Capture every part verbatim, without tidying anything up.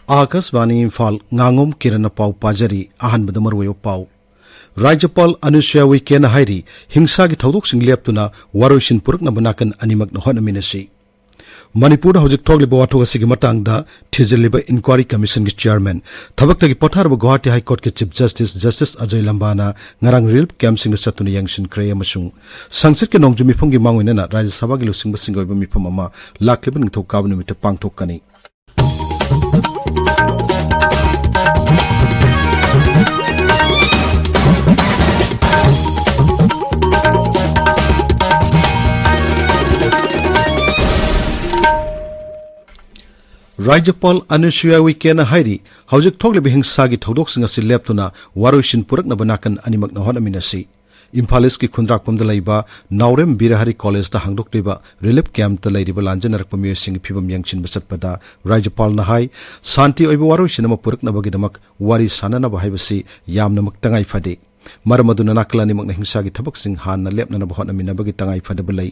ꯑꯥꯀꯥꯁꯕꯥꯅꯤ ꯏꯝꯐꯥꯜ, ꯉꯥꯉꯣꯝ ꯀꯤꯔꯟꯅ ꯄꯥꯎ ꯄꯥꯖꯔꯤ꯫ ꯑꯍꯥꯟꯕꯗ ꯃꯔꯨꯑꯣꯏꯕ ꯄꯥꯎ꯫ ꯔꯥꯖ꯭ꯌꯄꯥꯜ ꯑꯅꯨꯁꯨꯌꯥ ꯎꯏꯀꯦꯅ ꯍꯥꯏꯔꯤ, ꯍꯤꯡꯁꯥꯒꯤ ꯊꯧꯗꯣꯛꯁꯤꯡ ꯂꯦꯞꯇꯨꯅ ꯋꯥꯔꯣꯏꯁꯤꯟ ꯄꯨꯔꯛꯅꯕ ꯅꯥꯀꯟ ꯑꯅꯤꯃꯛꯅ ꯍꯣꯠꯅꯃꯤꯟꯅꯁꯤ꯫ ꯃꯅꯤꯄꯨꯔꯗ ꯍꯧꯖꯤꯛ ꯊꯣꯛꯂꯤꯕ ꯋꯥꯊꯣꯛ ꯑꯁꯤꯒꯤ ꯃꯇꯥꯡꯗ ꯊꯤꯖꯤꯜꯂꯤꯕ ꯏꯟꯀ꯭ꯋꯥꯔꯤ ꯀꯃꯤꯁꯟꯒꯤ ꯆꯤꯌꯔꯃꯦꯟ, ꯊꯕꯛꯇꯒꯤ ꯄꯣꯊꯥꯔꯕ ꯒꯨꯋꯥꯍꯥꯇꯤ ꯍꯥꯏ ꯀꯣꯔꯠꯀꯤ ꯆꯤꯐ ꯖꯁꯇꯤꯁ, ꯖꯁꯇꯤꯁ ꯑꯖꯌ ꯂꯝꯕꯥꯅ ꯉꯔꯥꯡ ꯔꯤꯂꯤꯐ ꯀꯦꯝꯞꯁꯤꯡꯗ ꯆꯠꯇꯨꯅ ꯌꯦꯡꯁꯤꯟꯈ꯭ꯔꯦ ꯑꯃꯁꯨꯡ ꯁꯪꯁꯠꯀꯤ ꯅꯣꯡꯖꯨ ꯃꯤꯐꯝꯒꯤ ꯃꯥꯡꯑꯣꯏꯅꯅ ꯔꯥꯖ꯭ꯌ ꯁꯚꯥꯒꯤ ꯂꯨꯆꯤꯡꯕꯁꯤꯡꯒꯤ ꯑꯣꯏꯕ ꯃꯤꯐꯝ ꯑꯃ ꯂꯥꯛꯂꯤꯕ ꯅꯤꯡꯊꯧꯀꯥꯕ ꯅꯨꯃꯤꯠꯇ ꯄꯥꯡꯊꯣꯛꯀꯅꯤ꯫ ꯔꯥꯖ꯭ꯌꯄꯥꯜ ꯑꯅꯨꯁꯨꯌꯥ ꯎꯏꯀꯦꯅ ꯍꯥꯏꯔꯤ, ꯍꯧꯖꯤꯛ ꯊꯣꯛꯂꯤꯕ ꯍꯤꯡꯁꯥꯒꯤ ꯊꯧꯗꯣꯛꯁꯤꯡ ꯑꯁꯤ ꯂꯦꯞꯇꯨꯅ ꯋꯥꯔꯣꯏꯁꯤꯟ ꯄꯨꯔꯛꯅꯕ ꯅꯥꯀꯟ ꯑꯅꯤꯃꯛꯅ ꯍꯣꯠꯅꯃꯤꯟꯅꯁꯤ꯫ ꯏꯝꯐꯥꯜ ꯏꯁꯀꯤ ꯈꯨꯟꯗ꯭ꯔꯥꯛꯄꯝꯗ ꯂꯩꯕ ꯅꯥꯎꯔꯦꯝ ꯕꯤꯔꯍꯔꯤ ꯀꯣꯂꯦꯖꯇ ꯍꯥꯡꯗꯣꯛꯂꯤꯕ ꯔꯤꯂꯤꯐ ꯀꯦꯝꯞꯇ ꯂꯩꯔꯤꯕ ꯂꯥꯟꯖꯦꯟꯅꯔꯛꯄ ꯃꯤꯑꯣꯏꯁꯤꯡꯒꯤ ꯐꯤꯕꯝ ꯌꯦꯡꯁꯤꯟꯕ ꯆꯠꯄꯗ ꯔꯥꯖ꯭ꯌꯄꯥꯜꯅ ꯍꯥꯏ, ꯁꯥꯟꯇꯤ ꯑꯣꯏꯕ ꯋꯥꯔꯣꯏꯁꯤꯟ ꯑꯃ ꯄꯨꯔꯛꯅꯕꯒꯤꯗꯃꯛ ꯋꯥꯔꯤ ꯁꯥꯅꯅꯕ ꯍꯥꯏꯕꯁꯤ ꯌꯥꯝꯅꯃꯛ ꯇꯉꯥꯏ ꯐꯗꯦ꯫ ꯃꯔꯝ ꯑꯗꯨꯅ ꯅꯥꯀꯜ ꯑꯅꯤꯃꯛꯅ ꯍꯤꯡꯁꯥꯒꯤ ꯊꯕꯛꯁꯤꯡ ꯍꯥꯟꯅ ꯂꯦꯞꯅꯅꯕ ꯍꯣꯠꯅꯃꯤꯟꯅꯕꯒꯤ ꯇꯉꯥꯏ ꯐꯗꯕ ꯂꯩ꯫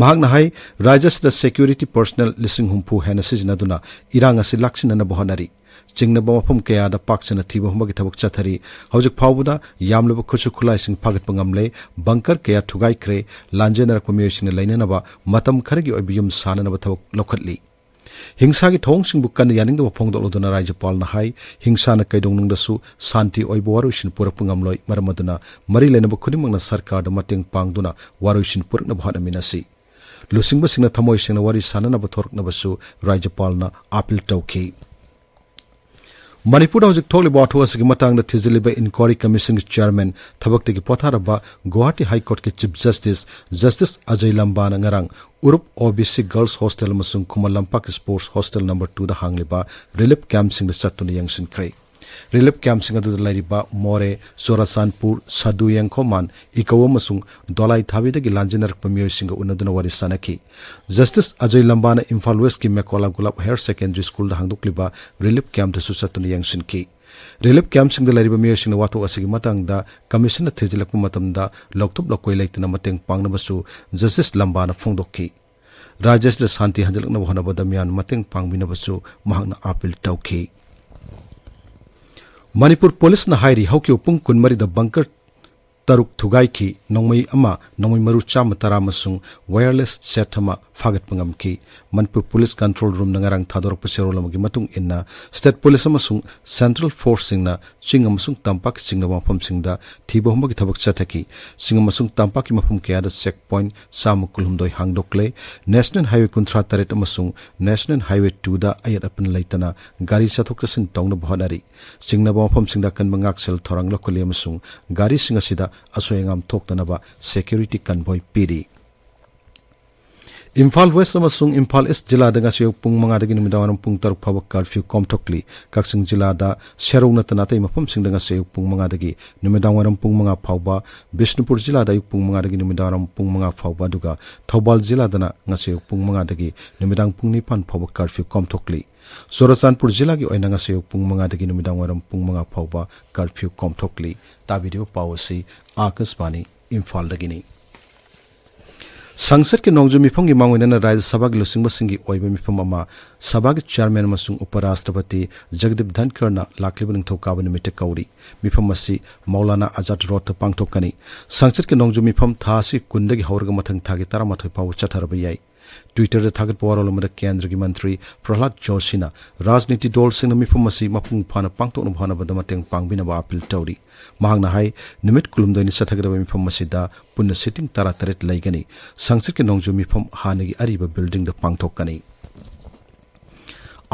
ꯃꯍꯥꯛꯅ ꯍꯥꯏ, ꯔꯥꯖ꯭ꯌ ꯑꯁꯤꯗ ꯁꯦꯀ꯭ꯌꯨꯔꯤꯇꯤ ꯄꯔꯁꯅꯦꯜ ꯂꯤꯁꯤꯡ ꯍꯨꯝꯐꯨ ꯍꯦꯟꯅ ꯁꯤꯖꯤꯟꯅꯗꯨꯅ ꯏꯔꯥꯡ ꯑꯁꯤ ꯂꯥꯛꯁꯤꯟꯅꯅꯕ ꯍꯣꯠꯅꯔꯤ꯫ ꯆꯤꯡꯅꯕ ꯃꯐꯝ ꯀꯌꯥꯗ ꯄꯥꯛ ꯁꯟꯅ ꯊꯤꯕ ꯍꯨꯝꯕꯒꯤ ꯊꯕꯛ ꯆꯠꯊꯔꯤ꯫ ꯍꯧꯖꯤꯛ ꯐꯥꯎꯕꯗ ꯌꯥꯝꯂꯕ ꯈꯨꯠꯁꯨ ꯈꯨꯠꯂꯥꯏꯁꯤꯡ ꯐꯥꯒꯠꯄ ꯉꯝꯂꯦ꯫ ꯕꯪꯀꯔ ꯀꯌꯥ ꯊꯨꯒꯥꯏꯈ꯭ꯔꯦ꯫ ꯂꯥꯟꯖꯦꯟꯅꯔꯛꯄ ꯃꯤꯑꯣꯏꯁꯤꯡꯅ ꯂꯩꯅꯅꯕ ꯃꯇꯝ ꯈꯔꯒꯤ ꯑꯣꯏꯕ ꯌꯨꯝ ꯁꯥꯅꯅꯕ ꯊꯕꯛ ꯂꯧꯈꯠꯂꯤ꯫ ꯍꯤꯡꯁꯥꯒꯤ ꯊꯧꯑꯣꯡꯁꯤꯡꯕꯨ ꯀꯟꯅ ꯌꯥꯅꯤꯡꯗꯕ ꯐꯣꯡꯗꯣꯛꯂꯗꯨꯅ ꯔꯥꯖ꯭ꯌꯄꯥꯜꯅ ꯍꯥꯏ, ꯍꯤꯡꯁꯥꯅ ꯀꯩꯗꯧꯅꯨꯡꯗꯁꯨ ꯁꯥꯟꯇꯤ ꯑꯣꯏꯕ ꯋꯥꯔꯣꯏꯁꯤꯟ ꯄꯨꯔꯛꯄ ꯉꯝꯂꯣꯏ꯫ ꯃꯔꯝ ꯑꯗꯨꯅ ꯃꯔꯤ ꯂꯩꯅꯕ ꯈꯨꯗꯤꯡꯃꯛꯅ ꯁꯔꯀꯥꯔꯗ ꯃꯇꯦꯡ ꯄꯥꯡꯗꯨꯅ ꯋꯥꯔꯣꯏꯁꯤꯟ ꯄꯨꯔꯛꯅꯕ ꯍꯣꯠꯅꯃꯤꯟꯅꯁꯤ꯫ ꯂꯨꯆꯤꯡꯕꯁꯤꯡꯅ ꯊꯃꯣꯏ ꯁꯦꯡꯅ ꯋꯥꯔꯤ ꯁꯥꯅꯅꯕ ꯊꯣꯔꯛꯅꯕꯁꯨ ꯔꯥꯖ꯭ꯌꯄꯥꯜꯅ ꯑꯥꯄꯤꯜ ꯇꯧꯈꯤ꯫ ꯃꯅꯤꯄꯨꯔꯗ ꯍꯧꯖꯤꯛ ꯊꯣꯛꯂꯤꯕ ꯋꯥꯊꯣꯛ ꯑꯁꯤꯒꯤ ꯃꯇꯥꯡꯗ ꯊꯤꯖꯤꯜꯂꯤꯕ ꯏꯟꯀ꯭ꯋꯥꯔꯤ ꯀꯃꯤꯁꯟꯒꯤ ꯆꯤꯌꯔꯃꯦꯟ, ꯊꯕꯛꯇꯒꯤ ꯄꯣꯊꯥꯔꯕ ꯒꯨꯋꯥꯍꯥꯇꯤ ꯍꯥꯏ ꯀꯣꯔꯠꯀꯤ ꯆꯤꯐ ꯖꯁꯇꯤꯁ, ꯖꯁꯇꯤꯁ ꯑꯖꯌ ꯂꯝꯕꯥꯅ ꯉꯔꯥꯡ ꯎꯔꯨꯞ ꯑꯣ ꯕꯤ ꯁꯤ ꯒꯔꯜꯁ ꯍꯣꯁꯇꯦꯜ ꯑꯃꯁꯨꯡ Khuman Lampak sports hostel number ꯇꯨꯗ ꯍꯥꯡꯂꯤꯕ ꯔꯤꯂꯤꯐ ꯀꯦꯝꯞꯁꯤꯡꯗ ꯆꯠꯇꯨꯅ ꯌꯦꯡꯁꯤꯟꯈ꯭ꯔꯦ꯫ ꯔꯤꯂꯤꯐ ꯀꯦꯝꯞꯁꯤꯡ ꯑꯗꯨꯗ ꯂꯩꯔꯤꯕ ꯃꯣꯔꯦ, ꯆꯨꯔꯆꯥꯟꯄꯨꯔ, ꯁꯥꯗꯨ ꯌꯦꯡꯈꯣꯃꯥꯟ, ꯏꯀꯧ ꯑꯃꯁꯨꯡ ꯗꯣꯂꯥꯏ ꯊꯥꯕꯤꯗꯒꯤ ꯂꯥꯟꯖꯦꯟꯅꯔꯛꯄ ꯃꯤꯑꯣꯏꯁꯤꯡꯒ ꯎꯅꯗꯨꯅ ꯋꯥꯔꯤ ꯁꯥꯅꯈꯤ꯫ ꯖꯁꯇꯤꯁ ꯑꯖꯌ ꯂꯝꯕꯥꯅ ꯏꯝꯐꯥꯜ ꯋꯦꯁꯀꯤ ꯃꯦꯀꯣꯂꯥ ꯒꯨꯂꯥꯞ ꯍꯥꯌꯔ ꯁꯦꯀꯦꯟꯗꯔꯤ ꯁ꯭ꯀꯨꯜꯗ ꯍꯥꯡꯗꯣꯛꯂꯤꯕ ꯔꯤꯂꯤꯐ ꯀꯦꯝꯞꯇꯁꯨ ꯆꯠꯇꯨꯅ ꯌꯦꯡꯁꯤꯟꯈꯤ꯫ ꯔꯤꯂꯤꯐ ꯀꯦꯝꯞꯁꯤꯡꯗ ꯂꯩꯔꯤꯕ ꯃꯤꯑꯣꯏꯁꯤꯡꯅ ꯋꯥꯊꯣꯛ ꯑꯁꯤꯒꯤ ꯃꯇꯥꯡꯗ ꯀꯃꯤꯁꯟꯅ ꯊꯤꯖꯤꯜꯂꯛꯄ ꯃꯇꯝꯗ ꯂꯧꯊꯣꯛ ꯂꯧꯀꯣꯏ ꯂꯩꯇꯅ ꯃꯇꯦꯡ ꯄꯥꯡꯅꯕꯁꯨ ꯖꯁꯇꯤꯁ ꯂꯝꯕꯥꯅ ꯐꯣꯡꯗꯣꯛꯈꯤ꯫ ꯔꯥꯖ꯭ꯌ ꯑꯁꯤꯗ ꯁꯥꯟꯇꯤ ꯍꯟꯖꯤꯜꯂꯛꯅꯕ ꯍꯣꯠꯅꯕꯗ ꯃꯤꯌꯥꯝꯅ ꯃꯇꯦꯡ ꯄꯥꯡꯕꯤꯅꯕꯁꯨ ꯃꯍꯥꯛꯅ ꯑꯥꯄꯤꯜ ꯇꯧꯈꯤ꯫ ꯃꯅꯤꯄꯨꯔ ꯄꯨꯂꯤꯁꯅ ꯍꯥꯏꯔꯤ, ꯍꯧꯈꯤꯕ ꯄꯨꯡ ꯀꯨꯟꯃꯔꯤꯗ ꯕꯪꯀꯔ ꯇꯔꯨꯛ ꯊꯨꯒꯥꯏꯈꯤ, ꯅꯣꯡꯃꯩ ꯑꯃ, ꯅꯣꯡꯃꯩ ꯃꯔꯨ ꯆꯥꯝꯃ ꯇꯔꯥ ꯑꯃꯁꯨꯡ wireless set ꯑꯃ ꯐꯥꯒꯠꯄ ꯉꯝꯈꯤ꯫ ꯃꯅꯤꯄꯨꯔ ꯄꯨꯂꯤꯁ ꯀꯟꯇ꯭ꯔꯣꯜ ꯔꯨꯝꯅ ꯉꯔꯥꯡ ꯊꯥꯗꯣꯔꯛꯄ ꯆꯦꯔꯣꯜ ꯑꯃꯒꯤ ꯃꯇꯨꯡ ꯏꯟꯅ, ꯁ꯭ꯇꯦꯠ ꯄꯨꯂꯤꯁ ꯑꯃꯁꯨꯡ ꯁꯦꯟꯇ꯭ꯔꯦꯜ ꯐꯣꯔꯁꯁꯤꯡꯅ ꯆꯤꯡ ꯑꯃꯁꯨꯡ ꯇꯝꯄꯥꯛꯀꯤ ꯆꯤꯡꯅꯕ ꯃꯐꯝꯁꯤꯡꯗ ꯊꯤꯕ ꯍꯨꯝꯕꯒꯤ ꯊꯕꯛ ꯆꯠꯊꯈꯤ꯫ ꯆꯤꯡ ꯑꯃꯁꯨꯡ ꯇꯝꯄꯥꯛꯀꯤ ꯃꯐꯝ ꯀꯌꯥꯗ check point ꯆꯥꯝꯃ ꯀꯨꯟꯍꯨꯝꯗꯣꯏ ꯍꯥꯡꯗꯣꯛꯂꯦ꯫ National Highway ꯀꯨꯟꯊ꯭ꯔꯥ ꯇꯔꯦꯠ ꯑꯃꯁꯨꯡ National Highway two ꯗ ꯑꯌꯦꯠ ꯑꯄꯟ ꯂꯩꯇꯅ ꯒꯥꯔꯤ ꯆꯠꯊꯣꯛ ꯆꯠꯁꯤꯟ ꯇꯧꯅꯕ ꯍꯣꯠꯅꯔꯤ꯫ ꯆꯤꯡꯅꯕ ꯃꯐꯝꯁꯤꯡꯗ ꯑꯀꯟꯕ ꯉꯥꯛꯁꯦꯜ ꯊꯧꯔꯥꯡ ꯂꯧꯈꯠꯂꯤ ꯑꯃꯁꯨꯡ ꯒꯥꯔꯤꯁꯤꯡ ꯑꯁꯤꯗ ꯑꯁꯣꯏ ꯑꯉꯥꯝ ꯊꯣꯛꯇꯅꯕ security convoy ꯄꯤꯔꯤ꯫ ꯏꯝꯐꯥꯜ ꯋꯦꯁ ꯑꯃꯁꯨꯡ ꯏꯝꯐꯥꯜ ꯏꯁ ꯖꯤꯂꯥꯗ ꯉꯁꯤ ꯑꯌꯨꯛ ꯄꯨꯡ ꯃꯉꯥꯗꯒꯤ ꯅꯨꯃꯤꯗꯥꯡꯋꯥꯏꯔꯝ ꯄꯨꯡ ꯇꯔꯨꯛ ꯐꯥꯎꯕ curfew ꯀꯣꯝꯊꯣꯛꯂꯤ꯫ ꯀꯛꯆꯤꯡ ꯖꯤꯂꯥꯗ ꯁꯦꯔꯧ ꯅꯠꯇꯅ ꯑꯇꯩ ꯃꯐꯝꯁꯤꯡꯗ ꯉꯁꯤ ꯑꯌꯨꯛ ꯄꯨꯡ ꯃꯉꯥꯗꯒꯤ ꯅꯨꯃꯤꯗꯥꯡꯋꯥꯏꯔꯝ ꯄꯨꯡ ꯃꯉꯥ ꯐꯥꯎꯕ, ꯕꯤꯁꯅꯨꯄꯨꯔ ꯖꯤꯂꯥꯗ ꯑꯌꯨꯛ ꯄꯨꯡ ꯃꯉꯥꯗꯒꯤ ꯅꯨꯃꯤꯗꯥꯡꯋꯥꯏꯔꯝ ꯄꯨꯡ ꯃꯉꯥ ꯐꯥꯎꯕ, ꯑꯗꯨꯒ ꯊꯧꯕꯥꯜ ꯖꯤꯂꯥꯗꯅ ꯉꯁꯤ ꯑꯌꯨꯛ ꯄꯨꯡ ꯃꯉꯥꯗꯒꯤ ꯅꯨꯃꯤꯗꯥꯡ ꯄꯨꯡ ꯅꯤꯄꯥꯟ ꯐꯥꯎꯕ curfew ꯀꯣꯝꯊꯣꯛꯂꯤ꯫ ꯆꯨꯔꯆꯥꯟꯄꯨꯔ ꯖꯤꯂꯥꯒꯤ ꯑꯣꯏꯅ ꯉꯁꯤ ꯑꯌꯨꯛ ꯄꯨꯡ ꯃꯉꯥꯗꯒꯤ ꯅꯨꯃꯤꯗꯥꯡ ꯋꯥꯏꯔꯝ ꯄꯨꯡ ꯃꯉꯥ ꯐꯥꯎꯕ curfew ꯀꯣꯝꯊꯣꯛꯂꯤ꯫ ꯇꯥꯕꯤꯔꯤꯕ ꯄꯥꯎ ꯑꯁꯤ ꯑꯥꯀꯥꯁꯕꯥꯅꯤ ꯏꯝꯐꯥꯜꯗꯒꯤꯅꯤ꯫ ꯁꯪꯁꯠꯀꯤ ꯅꯣꯡꯖꯨ ꯃꯤꯐꯝꯒꯤ ꯃꯥꯡꯑꯣꯏꯅꯅ ꯔꯥꯖ꯭ꯌ ꯁꯚꯥꯒꯤ ꯂꯨꯆꯤꯡꯕꯁꯤꯡꯒꯤ ꯑꯣꯏꯕ ꯃꯤꯐꯝ ꯑꯃ ꯁꯚꯥꯒꯤ chairman ꯑꯃꯁꯨꯡ ꯎꯄ ꯔꯥꯁꯇ꯭ꯔꯄꯇꯤ ꯖꯒꯗꯤꯞ ꯙꯟꯈꯔꯅ ꯂꯥꯛꯂꯤꯕ ꯅꯤꯡꯊꯧꯀꯥꯕ ꯅꯨꯃꯤꯠꯇ ꯀꯧꯔꯤ꯫ ꯃꯤꯐꯝ ꯑꯁꯤ ꯃꯧꯂꯥꯅꯥ ꯑꯖꯥꯗ ꯔꯣꯗꯇ ꯄꯥꯡꯊꯣꯛꯀꯅꯤ꯫ ꯁꯪꯁꯠꯀꯤ ꯅꯣꯡꯖꯨ ꯃꯤꯐꯝ ꯊꯥ ꯑꯁꯤꯒꯤ ꯀꯨꯟꯗꯒꯤ ꯍꯧꯔꯒ ꯃꯊꯪ ꯊꯥꯒꯤ ꯇꯔꯥꯃꯥꯊꯣꯏ ꯐꯥꯎꯕ ꯆꯠꯊꯔꯕ ꯌꯥꯏ꯫ Twitter-ꯗ ꯊꯥꯒꯠꯄ ꯋꯥꯔꯣꯜ ꯑꯃꯗ ꯀꯦꯟꯗ꯭ꯔꯒꯤ ꯃꯟꯇ꯭ꯔꯤ ꯄ꯭ꯔꯍ꯭ꯂꯥꯗ ꯖꯣꯁꯤꯅ ꯔꯥꯖꯅꯤꯇꯤ ꯗꯜꯁꯤꯡꯅ ꯃꯤꯐꯝ ꯑꯁꯤ ꯃꯄꯨꯡ ꯐꯥꯅ ꯄꯥꯡꯊꯣꯛꯅꯕ ꯍꯣꯠꯅꯕꯗ ꯃꯇꯦꯡ ꯄꯥꯡꯕꯤꯅꯕ ꯑꯥꯄꯤꯜ ꯇꯧꯔꯤ꯫ ꯃꯍꯥꯛꯅ ꯍꯥꯏ, ꯅꯨꯃꯤꯠ ꯀꯨꯟꯍꯨꯝꯗꯣꯏꯅꯤ ꯆꯠꯊꯒꯗꯕ ꯃꯤꯐꯝ ꯑꯁꯤꯗ ꯄꯨꯟꯅ sitting ꯇꯔꯥꯇꯔꯦꯠ ꯂꯩꯒꯅꯤ꯫ ꯁꯪꯁꯠꯀꯤ ꯅꯣꯡꯖꯨ ꯃꯤꯐꯝ ꯍꯥꯟꯅꯒꯤ ꯑꯔꯤꯕ building-ꯗ ꯄꯥꯡꯊꯣꯛꯀꯅꯤ꯫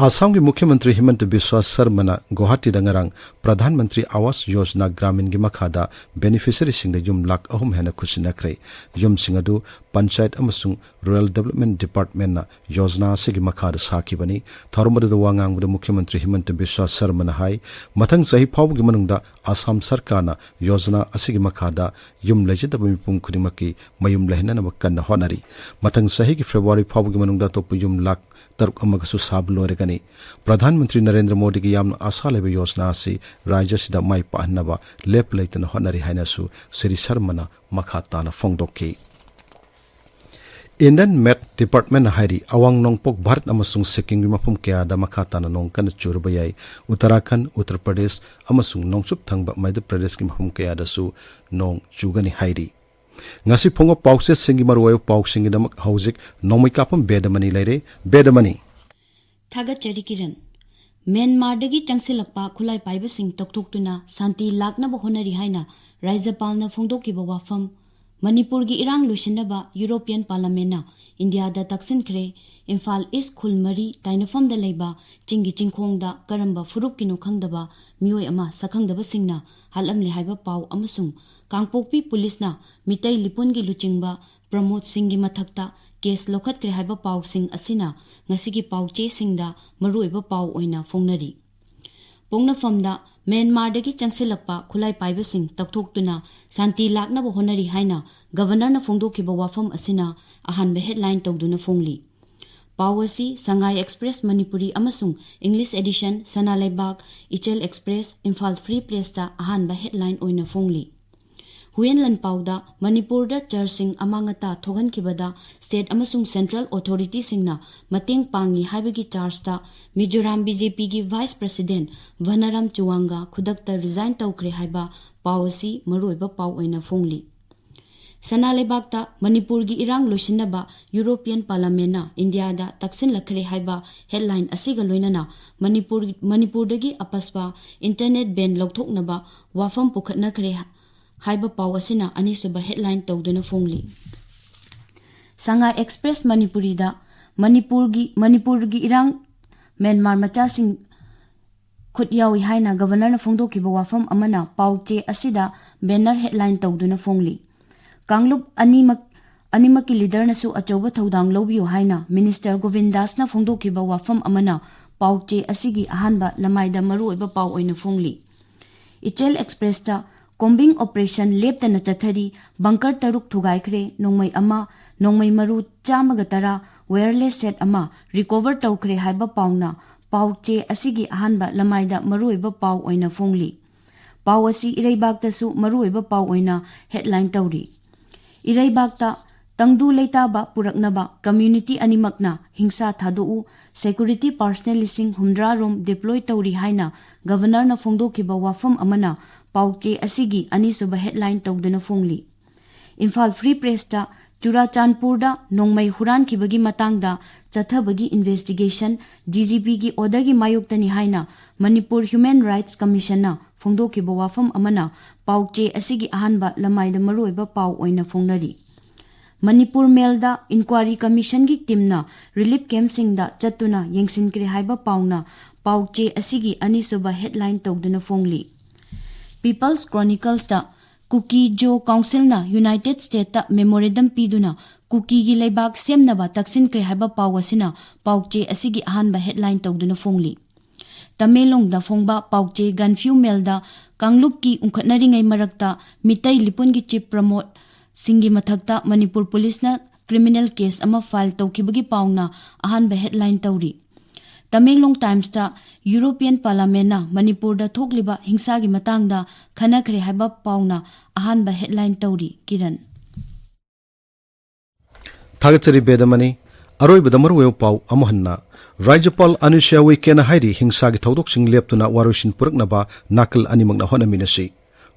ꯑꯁꯥꯝꯒꯤ ꯃꯨꯈ꯭ꯌ ꯃꯟꯇ꯭ꯔꯤ ꯍꯤꯃꯟꯇ ꯕꯤꯁ꯭ꯋꯥ ꯁꯔꯃꯅ ꯒꯨꯋꯥꯍꯥꯇꯤꯗ ꯉꯔꯥꯡ ꯄ꯭ꯔꯙꯥꯟ ꯃꯟꯇ꯭ꯔꯤ ꯑꯋꯥꯁ ꯌꯣꯖꯅꯥ ꯒ꯭ꯔꯥꯃꯤꯟꯒꯤ ꯃꯈꯥꯗ beneficiary-ꯁꯤꯡꯗ ꯌꯨꯝ ꯂꯥꯈ ꯑꯍꯨꯝ ꯍꯦꯟꯅ ꯈꯨꯠꯁꯤꯟꯅꯈ꯭ꯔꯦ꯫ ꯌꯨꯝꯁꯤꯡ ꯑꯗꯨ ꯄꯟꯆꯥꯌꯠ ꯑꯃꯁꯨꯡ Rural Development Department-ꯅ ꯌꯣꯖꯅꯥ ꯑꯁꯤꯒꯤ ꯃꯈꯥꯗ ꯁꯥꯈꯤꯕꯅꯤ꯫ ꯊꯧꯔꯝ ꯑꯗꯨꯗ ꯋꯥ ꯉꯥꯡꯕꯗ ꯃꯨꯈ꯭ꯌ ꯃꯟꯇ꯭ꯔꯤ ꯍꯤꯃꯟꯇ ꯕꯤꯁ꯭ꯋꯥ ꯁꯔꯃꯅ ꯍꯥꯏ, ꯃꯊꯪ ꯆꯍꯤ ꯐꯥꯎꯕꯒꯤ ꯃꯅꯨꯡꯗ ꯑꯁꯥꯝ ꯁꯔꯀꯥꯔꯅ ꯌꯣꯖꯅꯥ ꯑꯁꯤꯒꯤ ꯃꯈꯥꯗ ꯌꯨꯝ ꯂꯩꯖꯗꯕ ꯃꯤꯄꯨꯝ ꯈꯨꯗꯤꯡꯃꯛꯀꯤ ꯃꯌꯨꯝ ꯂꯩꯍꯟꯅꯅꯕ ꯀꯟꯅ ꯍꯣꯠꯅꯔꯤ꯫ ꯃꯊꯪ ꯆꯍꯤꯒꯤ ꯐꯦꯕ꯭ꯔꯨꯋꯥꯔꯤ ꯐꯥꯎꯕꯒꯤ ꯃꯅꯨꯡꯗ ꯑꯇꯣꯞꯄ ꯌꯨꯝ ꯂꯥꯈ ꯇꯔꯨꯛ ꯑꯃꯒꯁꯨ ꯁꯥꯕ ꯂꯣꯏꯔꯒꯅꯤ꯫ ꯄ꯭ꯔꯙꯥꯟ ꯃꯟꯇ꯭ꯔꯤ ꯅꯔꯦꯟꯗ꯭ꯔ ꯃꯣꯗꯤꯒꯤ ꯌꯥꯝꯅ ꯑꯁꯥ ꯂꯩꯕ ꯌꯣꯖꯅꯥ ꯑꯁꯤ ꯔꯥꯖ꯭ꯌ ꯑꯁꯤꯗ ꯃꯥꯏ ꯄꯥꯛꯍꯟꯅꯕ ꯂꯦꯞꯄ ꯂꯩꯇꯅ ꯍꯣꯠꯅꯔꯤ ꯍꯥꯏꯅꯁꯨ ꯁ꯭ꯔꯤ ꯁꯔꯃꯅ ꯃꯈꯥ ꯇꯥꯅ ꯐꯣꯡꯗꯣꯛꯈꯤ꯫ Indian Met Department ꯍꯥꯏꯔꯤ, ꯑꯋꯥꯡ ꯅꯣꯡꯄꯣꯛ ꯚꯥꯔꯠ ꯑꯃꯁꯨꯡ ꯁꯤꯛꯀꯤꯝꯒꯤ ꯃꯐꯝ ꯀꯌꯥꯗ ꯃꯈꯥ ꯇꯥꯅ ꯅꯣꯡ ꯀꯟꯅ ꯆꯨꯔꯕ ꯌꯥꯏ꯫ ꯎꯠꯇꯔꯥꯈꯟꯗ, ꯎꯠꯇꯔ ꯄ꯭ꯔꯗꯦꯁ ꯑꯃꯁꯨꯡ ꯅꯣꯡꯆꯨꯞ ꯊꯪꯕ ꯃꯙ꯭ꯌ ꯄ꯭ꯔꯗꯦꯁꯀꯤ ꯃꯐꯝ ꯀꯌꯥꯗꯁꯨ ꯅꯣꯡ ꯆꯨꯒꯅꯤ ꯍꯥꯏꯔꯤ꯫ ꯉꯁꯤ ꯐꯣꯡꯕ ꯄꯥꯎꯆꯦꯁꯤꯡꯒꯤ ꯃꯔꯨꯑꯣꯏꯕ ꯄꯥꯎꯁꯤꯡꯒꯤꯗꯃꯛ ꯍꯧꯖꯤꯛ ꯅꯣꯡꯃꯩ ꯀꯥꯞꯄꯝ ꯕꯦꯗꯃꯅꯤ ꯂꯩꯔꯦ꯫ ꯕꯦꯗꯃꯅꯤ꯫ ꯊꯥꯒꯠꯆꯔꯤ ꯀꯤꯔꯟ꯫ ꯃ꯭ꯌꯥꯟꯃꯥꯔꯗꯒꯤ ꯆꯪꯁꯤꯜꯂꯛꯄ ꯈꯨꯠꯂꯥꯏ ꯄꯥꯏꯕꯁꯤꯡ ꯇꯧꯊꯣꯛꯇꯨꯅ ꯁꯥꯟꯇꯤ ꯂꯥꯛꯅꯕ ꯍꯣꯠꯅꯔꯤ ꯍꯥꯏꯅ ꯔꯥꯖ꯭ꯌꯄꯥꯜꯅ ꯐꯣꯡꯗꯣꯛꯈꯤꯕ ꯋꯥꯐꯝ꯫ ꯃꯅꯤꯄꯨꯔꯒꯤ ꯏꯔꯥꯡ ꯂꯣꯏꯁꯤꯟꯅꯕ ꯌꯨꯔꯣꯄꯤꯌꯟ ꯄꯥꯔꯂꯥꯃꯦꯟꯅ ꯏꯟꯗꯤꯌꯥꯗ ꯇꯛꯁꯤꯟꯈ꯭ꯔꯦ꯫ ꯏꯝꯐꯥꯜ ꯏꯁ ꯈꯨꯜ ꯃꯔꯤ ꯇꯥꯏꯅꯐꯝꯗ ꯂꯩꯕ ꯆꯤꯡꯒꯤ ꯆꯤꯡꯈꯣꯡꯗ ꯀꯔꯝꯕ ꯐꯨꯔꯨꯞꯀꯤꯅꯣ ꯈꯪꯗꯕ ꯃꯤꯑꯣꯏ ꯑꯃ ꯁꯛꯈꯪꯗꯕꯁꯤꯡꯅ ꯍꯥꯠꯂꯝꯂꯦ ꯍꯥꯏꯕ ꯄꯥꯎ ꯑꯃꯁꯨꯡ ꯀꯥꯡꯄꯣꯛꯄꯤ ꯄꯨꯂꯤꯁꯅ ꯃꯤꯇꯩ ꯂꯤꯄꯨꯟꯒꯤ ꯂꯨꯆꯤꯡꯕ ꯄ꯭ꯔꯃꯣꯗ ꯁꯤꯡꯒꯤ ꯃꯊꯛꯇ ꯀꯦꯁ ꯂꯧꯈꯠꯈ꯭ꯔꯦ ꯍꯥꯏꯕ ꯄꯥꯎꯁꯤꯡ ꯑꯁꯤꯅ ꯉꯁꯤꯒꯤ ꯄꯥꯎꯆꯦꯁꯤꯡꯗ ꯃꯔꯨꯑꯣꯏꯕ ꯄꯥꯎ ꯑꯣꯏꯅ ꯐꯣꯡꯅꯔꯤ꯫ ꯄꯣꯛꯅꯐꯝꯗ ꯃ꯭ꯌꯥꯟꯃꯥꯔꯗꯒꯤ ꯆꯪꯁꯤꯜꯂꯛꯄ ꯈꯨꯠꯂꯥꯏ ꯄꯥꯏꯕꯁꯤꯡ ꯇꯛꯊꯣꯛꯇꯨꯅ ꯁꯥꯟꯇꯤ ꯂꯥꯛꯅꯕ ꯍꯣꯠꯅꯔꯤ ꯍꯥꯏꯅ ꯒꯕꯔꯅꯔꯅ ꯐꯣꯡꯗꯣꯛꯈꯤꯕ ꯋꯥꯐꯝ ꯑꯁꯤꯅ ꯑꯍꯥꯟꯕ ꯍꯦꯗꯂꯥꯏꯟ ꯇꯧꯗꯨꯅ ꯐꯣꯡꯂꯤ꯫ ꯄꯥꯎ ꯑꯁꯤ ꯁꯉꯥꯏ ꯑꯦꯛꯁꯄ꯭ꯔꯦꯁ ꯃꯅꯤꯄꯨꯔꯤ ꯑꯃꯁꯨꯡ ꯏꯪꯂꯤꯁ ꯑꯦꯗꯤꯁꯟ ꯁꯅꯥ ꯂꯩꯕꯥꯛ, ꯏꯆꯦꯜ ꯑꯦꯛꯁꯄ꯭ꯔꯦꯁ, ꯏꯝꯐꯥꯜ ꯐ꯭ꯔꯤ ꯄ꯭ꯔꯦꯁꯇ ꯑꯍꯥꯟꯕ ꯍꯦꯗꯂꯥꯏꯟ ꯑꯣꯏꯅ ꯐꯣꯡꯂꯤ꯫ ꯍꯨꯌꯦꯟ ꯂꯥꯟꯄꯥꯎꯗ ꯃꯅꯤꯄꯨꯔꯗ ꯆꯔꯆꯁꯤꯡ ꯑꯃꯥꯡ ꯑꯇꯥ ꯊꯣꯛꯍꯟꯈꯤꯕꯗ ꯁ꯭ꯇꯦꯠ ꯑꯃꯁꯨꯡ ꯁꯦꯟꯇ꯭ꯔꯦꯜ ꯑꯣꯊꯣꯔꯤꯇꯤꯁꯤꯡꯅ ꯃꯇꯦꯡ ꯄꯥꯡꯉꯤ ꯍꯥꯏꯕꯒꯤ ꯆꯥꯔꯖꯇ ꯃꯤꯖꯣꯔꯥꯝ ꯕꯤ ꯖꯦ ꯄꯤꯒꯤ ꯚꯥꯏꯁ ꯄ꯭ꯔꯁꯤꯗꯦꯟ ꯚꯅꯔꯥꯝ ꯆꯨꯋꯥꯡꯒ ꯈꯨꯗꯛꯇ ꯔꯤꯖꯥꯏꯟ ꯇꯧꯈ꯭ꯔꯦ ꯍꯥꯏꯕ ꯄꯥꯎ ꯑꯁꯤ ꯃꯔꯨꯑꯣꯏꯕ ꯄꯥꯎ ꯑꯣꯏꯅ ꯐꯣꯡꯂꯤ꯫ ꯁꯅꯥ ꯂꯩꯕꯥꯛꯇ ꯃꯅꯤꯄꯨꯔꯒꯤ ꯏꯔꯥꯡ ꯂꯣꯏꯁꯤꯟꯅꯕ ꯌꯨꯔꯣꯄꯤꯌꯟ ꯄꯥꯔꯂꯥꯃꯦꯟꯅ ꯏꯟꯗꯤꯌꯥꯗ ꯇꯛꯁꯤꯜꯂꯛꯈ꯭ꯔꯦ ꯍꯥꯏꯕ ꯍꯦꯗꯂꯥꯏꯟ ꯑꯁꯤꯒ ꯂꯣꯏꯅꯅ ꯃꯅꯤꯄꯨꯔ, ꯃꯅꯤꯄꯨꯔꯗꯒꯤ ꯑꯄꯁꯄ ꯏꯟꯇꯔꯅꯦꯠ ꯕꯦꯟ ꯂꯧꯊꯣꯛꯅꯕ ꯋꯥꯐꯝ ꯄꯨꯈꯠꯅꯈ꯭ꯔꯦ ꯍꯥꯏꯕ ꯄꯥꯎ ꯑꯁꯤꯅ ꯑꯅꯤꯁꯨꯕ ꯍꯦꯗꯂꯥꯏꯟ ꯇꯧꯗꯨꯅ ꯐꯣꯡꯂꯤ꯫ ꯁꯉꯥꯏ ꯑꯦꯛꯁꯄ꯭ꯔꯦꯁ ꯃꯅꯤꯄꯨꯔꯤꯗ ꯃꯅꯤꯄꯨꯔꯒꯤ, ꯃꯅꯤꯄꯨꯔꯒꯤ ꯏꯔꯥꯡ ꯃ꯭ꯌꯥꯟꯃꯥꯔ ꯃꯆꯥꯁꯤꯡ ꯈꯨꯠ ꯌꯥꯎꯏ ꯍꯥꯏꯅ ꯒꯕꯔꯅꯔꯅ ꯐꯣꯡꯗꯣꯛꯈꯤꯕ ꯋꯥꯐꯝ ꯑꯃꯅ ꯄꯥꯎ ꯆꯦ ꯑꯁꯤꯗ ꯕꯦꯅꯔ ꯍꯦꯗꯂꯥꯏꯟ ꯇꯧꯗꯨꯅ ꯐꯣꯡꯂꯤ꯫ ꯀꯥꯡꯂꯨꯞ ꯑꯅꯤꯃꯛ, ꯑꯅꯤꯃꯛꯀꯤ ꯂꯤꯗꯔꯅꯁꯨ ꯑꯆꯧꯕ ꯊꯧꯗꯥꯡ ꯂꯧꯕꯤꯌꯨ ꯍꯥꯏꯅ ꯃꯤꯅꯤꯁꯇꯔ ꯒꯣꯕꯤꯟ ꯗꯥꯁꯅ ꯐꯣꯡꯗꯣꯛꯈꯤꯕ ꯋꯥꯐꯝ ꯑꯃꯅ ꯄꯥꯎ ꯆꯦ ꯑꯁꯤꯒꯤ ꯑꯍꯥꯟꯕ ꯂꯃꯥꯏꯗ ꯃꯔꯨꯑꯣꯏꯕ ꯄꯥꯎ ꯑꯣꯏꯅ ꯐꯣꯡꯂꯤ꯫ ꯏꯆꯦꯜ ꯑꯦꯛꯁꯄ꯭ꯔꯦꯁꯇ ꯀꯣꯝꯕꯤꯡ ꯑꯣꯄꯔꯦꯁꯟ ꯂꯦꯞꯇꯅ ꯆꯠꯊꯔꯤ, ꯕꯪꯀꯔ ꯇꯔꯨꯛ ꯊꯨꯒꯥꯏꯈ꯭ꯔꯦ, ꯅꯣꯡꯃꯩ ꯑꯃ, ꯅꯣꯡꯃꯩ ꯃꯔꯨ ꯆꯥꯝꯃꯒ ꯇꯔꯥ, ꯋꯥꯌꯔꯂꯦꯁ ꯁꯦꯠ ꯑꯃ ꯔꯤꯀꯣꯚꯔ ꯇꯧꯈ꯭ꯔꯦ ꯍꯥꯏꯕ ꯄꯥꯎꯅ ꯄꯥꯎ ꯆꯦ ꯑꯁꯤꯒꯤ ꯑꯍꯥꯟꯕ ꯂꯃꯥꯏꯗ ꯃꯔꯨꯑꯣꯏꯕ ꯄꯥꯎ ꯑꯣꯏꯅ ꯐꯣꯡꯂꯤ꯫ ꯄꯥꯎ ꯑꯁꯤ ꯏꯔꯩꯕꯥꯛꯇꯁꯨ ꯃꯔꯨꯑꯣꯏꯕ ꯄꯥꯎ ꯑꯣꯏꯅ ꯍꯦꯗꯂꯥꯏꯟ ꯇꯧꯔꯤ꯫ ꯏꯔꯩꯕꯥꯛꯇ ꯇꯪꯗꯨ ꯂꯩꯇꯥꯕ ꯄꯨꯔꯛꯅꯕ ꯀꯝꯃ꯭ꯌꯨꯅꯤꯇꯤ ꯑꯅꯤꯃꯛꯅ ꯍꯤꯡꯁꯥ ꯊꯥꯗꯣꯛꯎ, ꯁꯦꯀ꯭ꯌꯨꯔꯤꯇꯤ ꯄꯥꯔꯁꯅꯦꯜ ꯂꯤꯁꯤꯡ ꯍꯨꯝꯗ꯭ꯔꯥ ꯔꯣꯝ ꯗꯤꯄ꯭ꯂꯣꯏ ꯇꯧꯔꯤ ꯍꯥꯏꯅ ꯒꯕꯔꯅꯔꯅ ꯐꯣꯡꯗꯣꯛꯈꯤꯕ ꯋꯥꯐꯝ ꯑꯃꯅ ꯄꯥꯎ ꯆꯦ ꯑꯁꯤꯒꯤ ꯑꯅꯤꯁꯨꯕ ꯍꯦꯗꯂꯥꯏꯟ ꯇꯧꯗꯨꯅ ꯐꯣꯡꯂꯤ꯫ ꯏꯝꯐꯥꯜ ꯐ꯭ꯔꯤ ꯄ꯭ꯔꯦꯁꯇ ꯆꯨꯔꯥꯆꯥꯟꯄꯨꯔꯗ ꯅꯣꯡꯃꯩ ꯍꯨꯔꯥꯟꯈꯤꯕꯒꯤ ꯃꯇꯥꯡꯗ ꯆꯠꯊꯕꯒꯤ ꯏꯟꯚꯦꯁꯇꯤꯒꯦꯁꯟ ꯗꯤ ꯖꯤ ꯄꯤꯒꯤ ꯑꯣꯔꯗꯔꯒꯤ ꯃꯥꯌꯣꯛꯇꯅꯤ ꯍꯥꯏꯅ ꯃꯅꯤꯄꯨꯔ ꯍ꯭ꯌꯨꯃꯦꯟ ꯔꯥꯏꯠꯁ ꯀꯃꯤꯁꯟꯅ ꯐꯣꯡꯗꯣꯛꯈꯤꯕ ꯋꯥꯐꯝ ꯑꯃꯅ ꯄꯥꯎ ꯆꯦ ꯑꯁꯤꯒꯤ ꯑꯍꯥꯟꯕ ꯂꯃꯥꯏꯗ ꯃꯔꯨꯑꯣꯏꯕ ꯄꯥꯎ ꯑꯣꯏꯅ ꯐꯣꯡꯅꯔꯤ꯫ ꯃꯅꯤꯄꯨꯔ ꯃꯦꯜꯗ ꯏꯟꯀ꯭ꯋꯥꯔꯤ ꯀꯃꯤꯁꯟꯒꯤ ꯇꯤꯝꯅ ꯔꯤꯂꯤꯐ ꯀꯦꯝꯞꯁꯤꯡꯗ ꯆꯠꯇꯨꯅ ꯌꯦꯡꯁꯤꯟꯈ꯭ꯔꯦ ꯍꯥꯏꯕ ꯄꯥꯎꯅ ꯄꯥꯎ ꯆꯦ ꯑꯁꯤꯒꯤ ꯑꯅꯤꯁꯨꯕ ꯍꯦꯗꯂꯥꯏꯟ ꯇꯧꯗꯨꯅ ꯐꯣꯡꯂꯤ꯫ ꯄꯤꯄꯜꯁ ꯀ꯭ꯔꯣꯅꯤꯀꯜꯁꯇ ꯀꯨꯀꯤ ꯖꯣ ꯀꯥꯎꯟꯁꯤꯜꯅ ꯌꯨꯅꯥꯏꯇꯦꯗ ꯁ꯭ꯇꯦꯠꯇ ꯃꯦꯃꯣꯔꯦꯟꯗꯝ ꯄꯤꯗꯨꯅ ꯀꯨꯀꯤꯒꯤ ꯂꯩꯕꯥꯛ ꯁꯦꯝꯅꯕ ꯇꯛꯁꯤꯟꯈ꯭ꯔꯦ ꯍꯥꯏꯕ ꯄꯥꯎ ꯑꯁꯤꯅ ꯄꯥꯎ ꯆꯦ ꯑꯁꯤꯒꯤ ꯑꯍꯥꯟꯕ ꯍꯦꯗꯂꯥꯏꯟ ꯇꯧꯗꯨꯅ ꯐꯣꯡꯂꯤ꯫ ꯇꯃꯦꯡꯂꯣꯡꯗ ꯐꯣꯡꯕ ꯄꯥꯎ ꯆꯦ ꯒꯟꯐ꯭ꯌꯨ ꯃꯦꯜꯗ ꯀꯥꯡꯂꯨꯞꯀꯤ ꯎꯪꯈꯠꯅꯔꯤꯉꯩ ꯃꯔꯛꯇ ꯃꯤꯇꯩ ꯂꯤꯄꯨꯟꯒꯤ ꯆꯤꯐ ꯄ꯭ꯔꯃꯣꯗ ꯁꯤꯡꯒꯤ ꯃꯊꯛꯇ ꯃꯅꯤꯄꯨꯔ ꯄꯨꯂꯤꯁꯅ ꯀ꯭ꯔꯤꯃꯤꯅꯦꯜ ꯀꯦꯁ ꯑꯃ ꯐꯥꯏꯜ ꯇꯧꯈꯤꯕꯒꯤ ꯄꯥꯎꯅ ꯑꯍꯥꯟꯕ ꯍꯦꯗꯂꯥꯏꯟ ꯇꯧꯔꯤ꯫ ꯇꯃꯦꯡꯂꯣꯡ ꯇꯥꯏꯝꯁꯇ ꯌꯨꯔꯣꯄꯤꯌꯟ ꯄꯥꯔꯂꯥꯃꯦꯟꯅ ꯃꯅꯤꯄꯨꯔꯗ ꯊꯣꯛꯂꯤꯕ ꯍꯤꯡꯁꯥꯒꯤ ꯃꯇꯥꯡꯗ ꯈꯟꯅꯈ꯭ꯔꯦ ꯍꯥꯏꯕ ꯄꯥꯎꯅ ꯑꯍꯥꯟꯕ ꯍꯦꯗꯂꯥꯏꯟ ꯇꯧꯔꯤ꯫ ꯀꯤꯔꯟ꯫ ꯊꯥꯒꯠꯆꯔꯤ ꯕꯦꯗꯃꯅꯤ꯫ ꯑꯔꯣꯏꯕꯗ ꯃꯔꯨꯑꯣꯏꯕ ꯄꯥꯎ ꯑꯃꯨꯛ ꯍꯟꯅ꯫ ꯔꯥꯖ꯭ꯌꯄꯥꯜ ꯑꯅꯨꯁ꯭ꯌꯥ ꯎꯏꯀꯦꯅ ꯍꯥꯏꯔꯤ, ꯍꯤꯡꯁꯥꯒꯤ ꯊꯧꯗꯣꯛꯁꯤꯡ ꯂꯦꯞꯇꯨꯅ ꯋꯥꯔꯣꯏꯁꯤꯟ ꯄꯨꯔꯛꯅꯕ ꯅꯥꯀꯜ ꯑꯅꯤꯃꯛꯅ ꯍꯣꯠꯅꯃꯤꯟꯅꯁꯤ꯫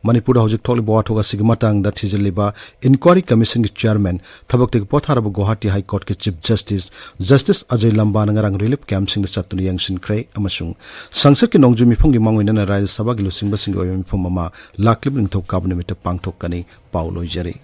ꯃꯅꯤꯄꯨꯔꯗ ꯍꯧꯖꯤꯛ ꯊꯣꯛꯂꯤꯕ ꯋꯥꯊꯣꯛ ꯑꯁꯤꯒꯤ ꯃꯇꯥꯡꯗ ꯊꯤꯖꯤꯜꯂꯤꯕ ꯏꯟꯀ꯭ꯋꯥꯔꯤ ꯀꯃꯤꯁꯟꯒꯤ ꯆꯤꯌꯥꯔꯃꯦꯟ ꯊꯕꯛꯇꯒꯤ ꯄꯣꯊꯥꯔꯕ ꯒꯨꯋꯥꯍꯥꯇꯤ ꯍꯥꯏ ꯀꯣꯔꯠꯀꯤ ꯆꯤꯐ ꯖꯁꯇꯤꯁ, ꯖꯁꯇꯤꯁ ꯑꯖꯌ ꯂꯝꯕꯥꯅ ꯉꯔꯥꯡ ꯔꯤꯂꯤꯐ ꯀꯦꯝꯞꯁꯤꯡꯗ ꯆꯠꯇꯨꯅ ꯌꯦꯡꯁꯤꯟꯈ꯭ꯔꯦ ꯑꯃꯁꯨꯡ ꯁꯪꯁꯠꯀꯤ ꯅꯣꯡꯖꯨ ꯃꯤꯐꯝꯒꯤ ꯃꯥꯡꯑꯣꯏꯅꯅ ꯔꯥꯖ꯭ꯌ ꯁꯚꯥꯒꯤ ꯂꯨꯆꯤꯡꯕꯁꯤꯡꯒꯤ ꯑꯣꯏꯕ ꯃꯤꯐꯝ ꯑꯃ ꯂꯥꯛꯂꯤꯕ ꯅꯤꯡꯊꯧꯀꯥꯕ ꯅꯨꯃꯤꯠꯇ ꯄꯥꯡꯊꯣꯛꯀꯅꯤ꯫ ꯄꯥꯎ ꯂꯣꯏꯖꯔꯦ꯫